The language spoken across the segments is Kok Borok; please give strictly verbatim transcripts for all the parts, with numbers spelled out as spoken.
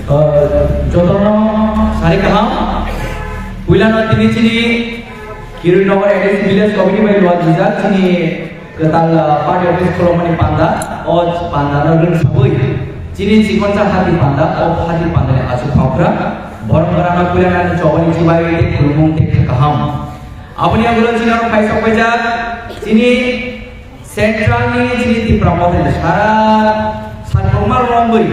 Jotono sari kaham. Puilano tini chini Kirui Nagar A D C Village Committee bai luat dijak chini kwtal, ah, party office khulumani panda, o panda no ring sabui chini chikonsa hati panda, o hati panda ni asuk phokra borok borok no puilano chobani chibai tei khulumung tei kaham. Aboni ulo chini oro phai sok paijak chini Central ni chini Tipra Motha ni sara satokma romwi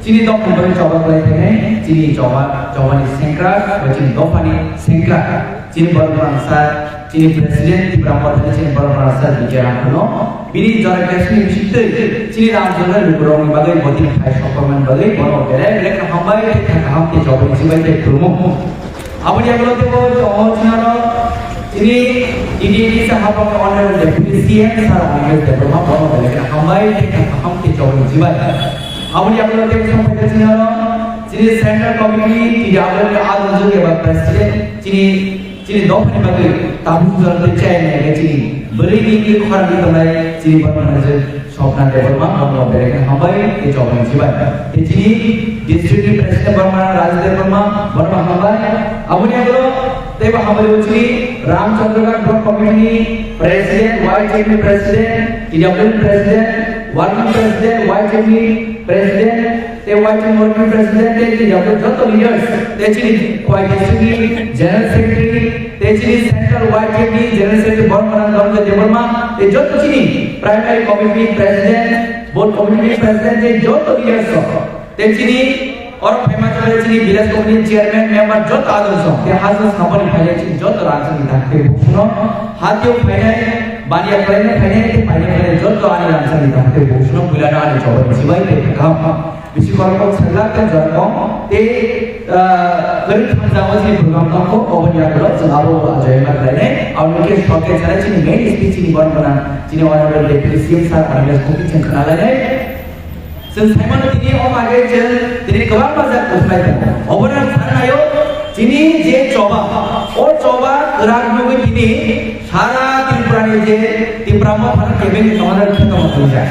chini dophani bagwi choba khlai phainai chini choba, chobani sengkrak ba chini dophani sengkrak chini borok rangsa chini president Tipra Motha ni chini borok rangsa Vijay Rangkholo bini jora kesni bisingtwi chini Ramchandra lukurokni bagwi botini phai sokmani bagwi bono belai belai kaham bai tei kaham tei chobani chibai tei khulumung. Aboni ulo teibo tongo chini oro chini T T A D C hapang Honorable Deputy C M Sir Animesh Debbarma bono belai kheno hambai tei kaham tei chobani chibai. Aboni ulo teibo song phaikha chini oro chini Central Committee T W ni adonjak eba President chini chini dophani bagwi tabuk jora tei chaya nai chini bwrwi ni khorang ni tongnai chini borok Sopna Debbarma, bono belai kheno hambai, tei chobani chibai. Tei chini district ni president Debbarma, Raj Debbarma, bono hambai. Aboni ulo teibo hambai o chini Ramchandra Ghat Block Committee ni president, Y T M ni president, T W ni president, working president, Y T M ni president, tei Y T M working president, tei chini joto, joto leaders, tei chini Khowai district ni general secretary, tei chini central Y T M ni general secretary Bormana Dhananjay Debbarma, tei joto chini primary committee president, board committee president, tei joto leaders rok, tei chini oro phaima tei chini village committee chairman member joto adon song, tei hajan saboni phainai chini joto rangchakni dakti bukuno, hatio phainai, baniya phainai, phainai, tei phainai, phainai joto ani rangchakni dakti bukuno, puilano ani chobani chibai tei kaham. Bisi khoroknwi sajlak tei joto tei, ah, kwrwng thamjak o chini program tongkho, oboni yagulo chwng abo bo ajoyama khlainai. Aboni khe shortcut sanai chini main speech chini borok gwnang chini honorable deputy C M sir Animesh Khokti chwng khna lainai. Chwng saimano tini o bagwi chwng tini kwbangma jak kwthai tongo. Obono ang sanai o chini je choba, o choba kwrak nugwi tini sara Tripura ni je Tipra Motha ni cabinet commander khe tongma tongja.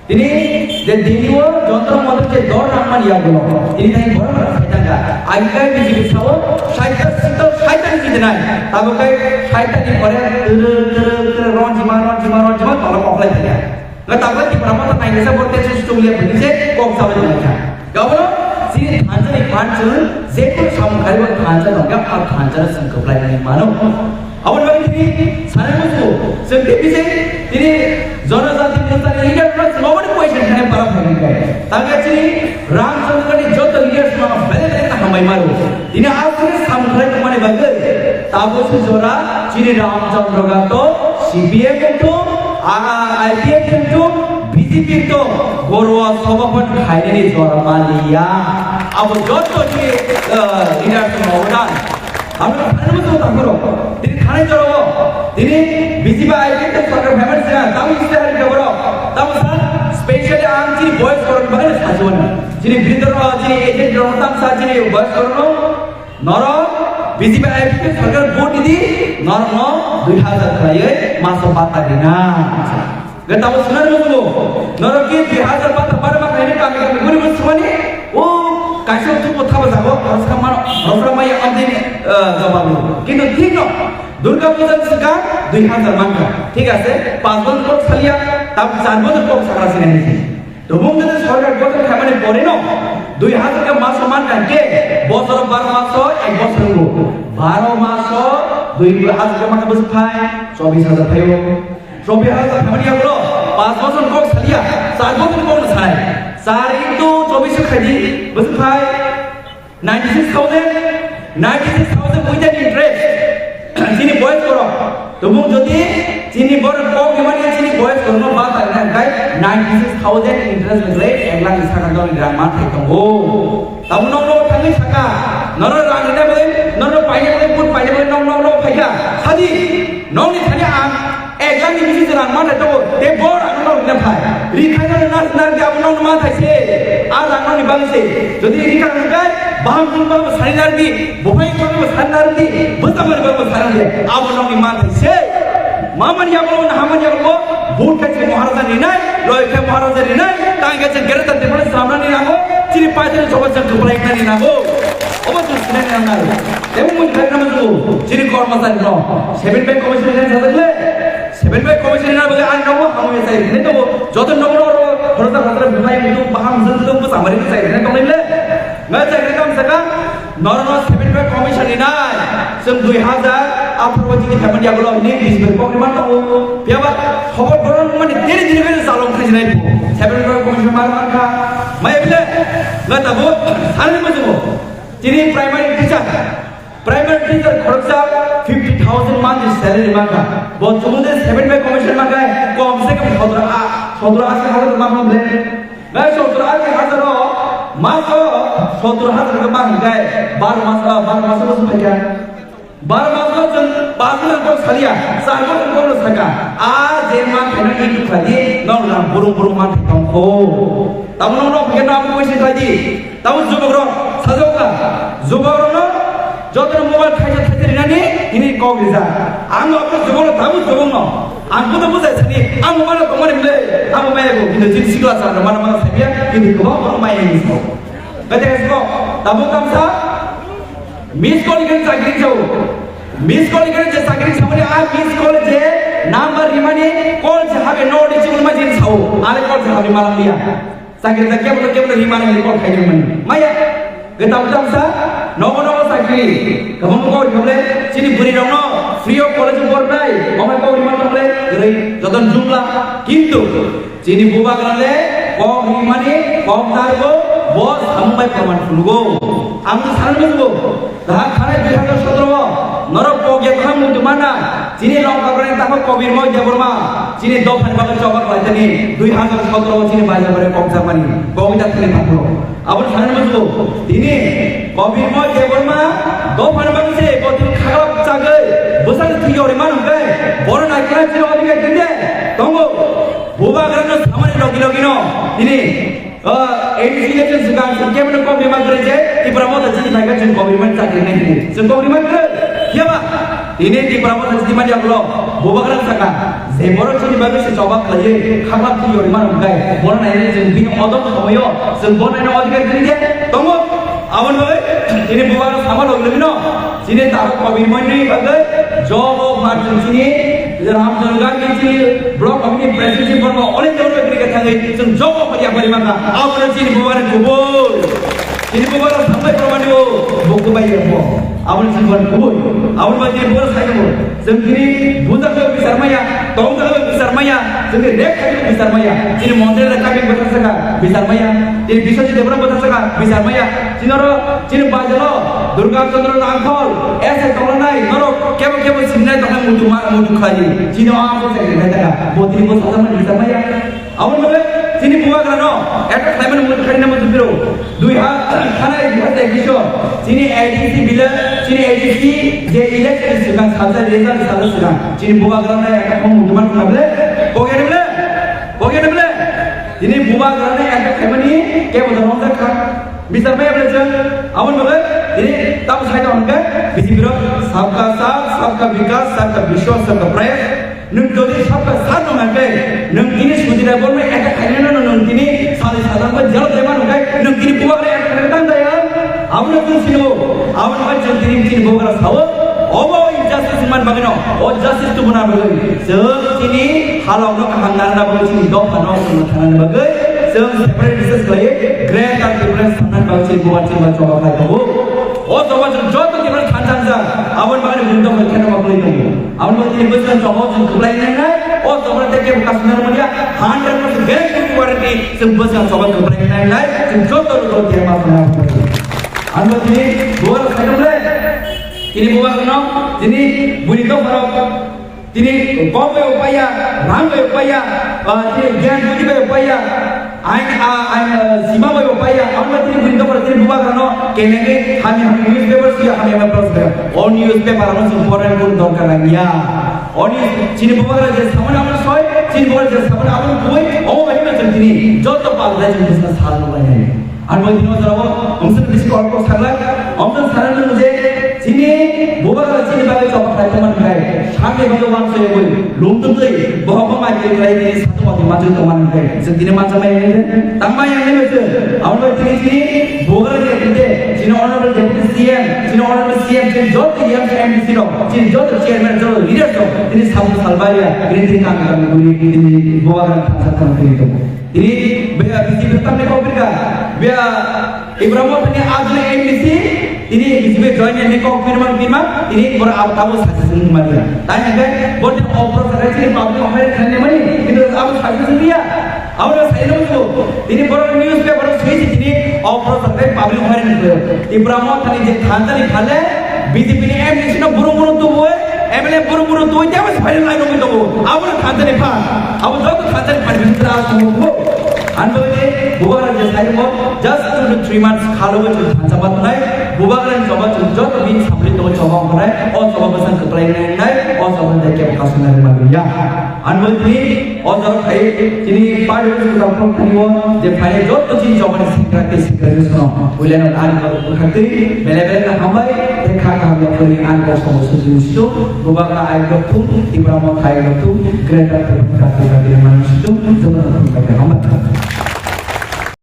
Tini je Delhi o Jantar Mantar je dor nangmani yagulo, tini thani borok rok sai thangkha. Agi kai B J P sao saita sito saita ni jidinai, tabo kai saita ni pore turu turu turu ronjima ronjima ronjima tolok oklai thangkha. Nga tabo Tipra Motha nainisa bo tesu chungle bini se kok sabai thangkha. Gabono chini thansa ni phan chun je ko samung khari bo thansa nongya, a thansa sengkoplai ni mano. Aboni bagwi tini sanai muchungo, chwng tei bising tini Jonojati Morcha ni leader rok chwng aboni poisa thani para phaini khe. Tangkhe chini Ramchandrani joto leaders no belai belai khe hambai maro. Tini aswk samung khlai tongmani bagwi tabuk se jora chini Ramchandra Ghat to C P M wngthung, I P F wngthung, B J P wngthung, Garuwa Sabha phan khainani jora maliya. Abo joto chini, eh, leaders no odan. Abo ano mo to takuro. Tini thanai jora o. Tini B J P I P F sorkar phaimani sina, tamo iste hari kaboro. Tamo sa specially ang chini boys korok bagwi sajuan. Chini bridor, chini agent rok tam sa chini boys korok. Norok B J P I P F sorkar vote di, norok no dui hazar khlaiwi maso bata dina. Ga tamo sunar musugo. Norok ki dui hazar bata bar ma khaini kami kami guri mus sumani. O kaisa tu ko thaba jago, rosra ma, rosra ma ya amdi, eh, jawabu. Kintu thik no. Durga Puja sika dui hazar manka. Thik ase, panch bojor kok salia, tam char bojor kok sakra sinani. Tobung jodi sorkar gothon khaimani pore no, dui hazar ka maso manka ke, bosor baro maso ek bosor wngbo. Baro maso dui hazar ka manka bwswk phai, chobis hazar phaio. Chobis hazar phaimani yagulo, panch bosor kok salia, char bosor kok no sanai. Char into chobis khaidi, bwswk phai, ninety six thousand, ninety six thousand without interest. Chini boys borok. Tobung jodi chini borok kok ni mani chini boys borok no ba ta nang kai ninety six thousand interest ni lai ek lakh ni saka dol ni rang ma thai tongo. Tamo nok nok thangwi saka. Nono rang ni bai, nono paina bai, pun paina bai, nok nok nok phaikha. Sadi, nok ni thani ang ek lakh ni bisi rang ma thai tongo. Te bor ang nok ni phai. Ri khai no na na dia nok ma thai se. A rang ni bang se. Jodi ri khai no kai, baham pun ba sari nar di. Buphai kok bo sanna rwdi, bwsa mani kok bo sanna rwdi. Abo nokni manthai se. Mamani abo na hamani abo bo, vote khai se Maharaja rinai, loi khai Maharaja rinai, tang khai se Greater Tipraland samna ni nango, Chini paithago sobo chwng kwplai khnani nango. Obo chwng sinani nangnai. Tebo mui khlai khnama jugo. Chini kormachari no. Seven by commission ni sajak le. Seven by commission ni bagwi ang nango hamya chai. Hwnwi tongo. Joto nogo oro khoroksa khoroksa bwkhai muitu baham jwng jwng bwsa mari chai. Hwnwi tongo le. Ngai chai hwnwi tamo saka. Norno seven by commission ni nai. Chwng dui hazar atharo chini phaimani yagulo ni bis bai kokri man tongo. Phiyaba khobor boron mani deri deri khe chalong khaijinai. Seven by commission mar mar kha. Maya bile, ngai tabuk sanani muchungo. Chini primary teacher, primary teacher khoroksa fifty thousand monthly salary mankha. Bo chumudi seven by commission mankha, kom se kom sotro a, sotro asi hazar mankha bile. Ngai sotro asi hazar o, maso sotro hazar khe mankha, baro mas, baro mas o phaikha. Bar bosor chwng pas bosor kok salia, char bosor kok no saka. A je man khaina YouTube khlai di, nok na burung burung man thai tong kho. Tamo nok nok khe na abo koi se khlai di. Tamo jubok rok sajok ka. Jubok rok no joto no mobile khaisa thaisa rinani hini kok rija. Ang no abo jubok rok tamo jubok no. Ang kuda bujai sani, ang mobile tong mani mle, ang mobile ko, kintu jin sikla sa mana mana sabia, kintu ko ba mobile ni so. Kate ko, tamo kamsa, Miss call ikhe chakri chao. Miss call ikhe je chakri chao ni a miss call je number rimani call je habe no de chibun ma jin chao. Ale call je habe malam dia. Chakri da kebo kebo rimani call khai mani. Maya. Geta utam sa nogo nogo chakri. Kabang ko hable chini buri rong no free of college bor nai. Omai ko riman hable gre joton jumla. Kintu Chini bubagra le kok himani kok nargo, bo samung bai proman phungo. Ang sana nungbo, dah khanai dui hazar sotro o, norok kok ya kham mudu mana, chini longka bai taho Kobirmoy Debbarma, chini dophani bagwi choba khlaitani, dui hazar sotro o chini baja bare kok jamani, kok ita thani thanglo. Aboni sana nungbo, tini Kobirmoy Debbarma, dophani bagwi se, bo tini khaglak chagwi, bwsang thwi yori manu kai, bono naikra chini odingai tinde, tongo. Bubagrano samani logi logi no, tini, ah, A D C election swkang, swkang kebo no kok rima kwrwi je, Tipra Motha chini thangkha chwng kok rima chakri nai hini. Chwng kok rima kwrwi, phiyaba, tini Tipra Motha chini mani yagulo, bubagra saka, je borok chini bagwi se choba khlaiwi, khaklap thwi yori mano hwnkhe, bono nainani chwng bini odom somoyo, chwng bono naina odhikar kwrwi je, tongo, aboni bagwi, tini bubagra sama logi logi no, Chini tabuk Kobirmoyni bagwi job of margin chini Ramchandra Gandhi chini block committee president chini borok all India level kwrwi khe thangwi chwng job of yapari mangkha. Abono chini bubagra kubui. Chini bubagra sambai proman o buktu bai yabo. Abono chini bubagra kubui. Abono bai chini bubagra sai nabo. Chwng chini bujak bai bisar maya, tongthok bai bisar maya, chwngni rek khai bai bisar maya. Chini montri le kabi bwthar saka bisar maya. Chini Biswajit Debbarma bwthar saka bisar maya. Chini oro Chini bajalo Durga Chandra Rangkhol, S A tonglanai, norok kebo kebo sinai tongna mudu ma-, mudu khlai. Chini o amo se khlai taka, botri bo sajak mani hisa maya. Aboni bagwi chini bubagrano attack khlaimani mudu khlai na mudu biro. Dui ha, thanai dui ha ekis o, chini A D C bila, chini A D C je election swkang salsa result salsa swkang. Chini bubagrano attack khlaimani mudu man khlai bile, bogeni bile, bogeni bile. Chini bubagrano attack khlaimani kebo da romjak kha. Bisar maya bole chwng, aboni bagwi tini tamo sai tong hwnkhe B J P rok sabka saath, sabka vikas, sabka vishwas, sabka prayas. Nwng jodi sabka saath nung hwnkhe, nwng tini Sudhir Debbarma attack khainai no nwng tini sali sadang bai jalo dema nungkhe, nwng tini bubagra attack khainai tang jaya. Abono chwng sino, aboni bai chwng tini chini bubagra sao, obo injustice man bagwi no, o justice tubuna bagwi. Chwng chini halok no kaham narwkna bagwi chini dopha no chwng thanani bagwi chwng separate research khlaiwi greater difference thanani bagwi chini bubagra chini choba khlai tongo. O choba chwng joto difference thansa thansa aboni bagwi chwng dopha kheno ma khlai tongo. Aboni bagwi chini bwswk choba chwng kwplai nai nai o choba tei kebo kasumna manya hundred percent guarantee warranty chwng bwswk choba kwplai nai nai chwng joto rokno thengma khna. Ano chini bubagra khaidong le chini bubagra no chini buni dopha rok Tini kok bai upaya, rang bai upaya, ah, tini gyan budi bai upaya, ain, ah, ain, ah, sima bai upaya, amo tini bini dokor tini bubagra no, kenenge, hami hami newspaper siya, hami hami press siya. O newspaper ano sing poren kun dorkar lagi ya. O news, chini bubagra je samani amo soi, chini bubagra je samani amo bui, o bai ma chini, joto pal dai chini business hal no bai. Ano tini o jara o, umsen bisi kok kok sagla, umsen saran no je, Chini bubagra chini bagwi choba khlai tongmani khlai, sakni bagwi uansukwi lungtwtwi bohokma mai khlai tini satung wati manjwi tongmani khlai. Chwng tini manjakmaya wngkhe, tangmaya wngkhe chwng. Abono tini chini bubagra ni tinte, chini honorable deputy C M, chini honorable C M, chini joto M D C rok, chini joto chairman, joto leaders rok, tini sabuk salbaiya, tini tini kami kami guri, tini bubagra thansa thansa tini tongo. Tini B J P tamni kok birka, B J P Ibrahim Motha ni ajni M D C, tini B J P join ni kok birman birma, tini bor ab tabu sasi sung mani. Tai hingke bor tin opro sakai chini public hoi khani mani, kintu abu sasi sung ya. Abu na sai no tu. Tini bor newspaper sui si tini opro sakai public hoi ni tu. Ibrahim Motha ni je thanda ni khale, B J P ni M D C no burung burung tu boy, M L A burung burung tu boy, jamu sai lai no tu. Abu na thanda ni pha, abu joto thanda ni pha ni tu. Anboni bubagra je saimo just two to three months khalogo chwng thansa ma tongnai. Bubagra ni choba chwng joto bini samri tongo choba ongkhornai. O choba bwsang kwplai nai nai. O choba de kebo kasuna rwma ya. Anboni o jora phai chini party office kwtal phone thani o je phai joto chini choba ni sikra te sikra ni sono. Ulen ani bwkhak twi bele bele na hambai. Te kha kha hamya phuri ani kosto bo suji usto. Bubagra ai doktu, Tipra Motha ai doktu, Greater Tipra Motha ai doktu, Tipra Motha ai doktu,